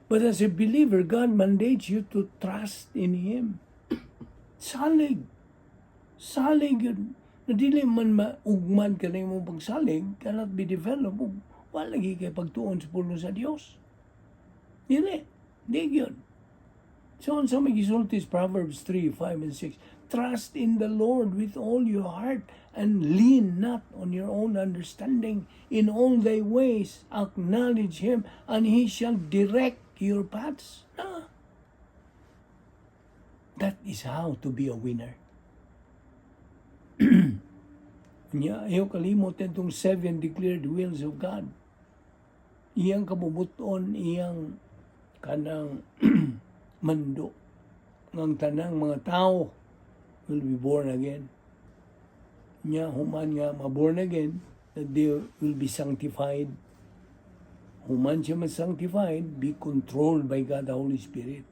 But as a believer, God mandates you to trust in Him. Salig. Salig yun. Na dili man maugman ka na imong pagsalig, cannot be developed. Ug wala lagi kay pagtuon sa pulong sa Dios. Dili. Di yun. So, unsa may gisulti sa Proverbs 3, 5, and 6? Trust in the Lord with all your heart and lean not on your own understanding. In all thy ways, acknowledge Him and He shall direct your paths. Ah. That is how to be a winner. Nya, ayaw kalimot itong seven declared wills of God. Iyang kabubut-on, iyang kanang mando ng tanang mga tao will be born again. Nya, human nga ma-born again, that they will be sanctified. Human siya ma-sanctified, be controlled by God the Holy Spirit.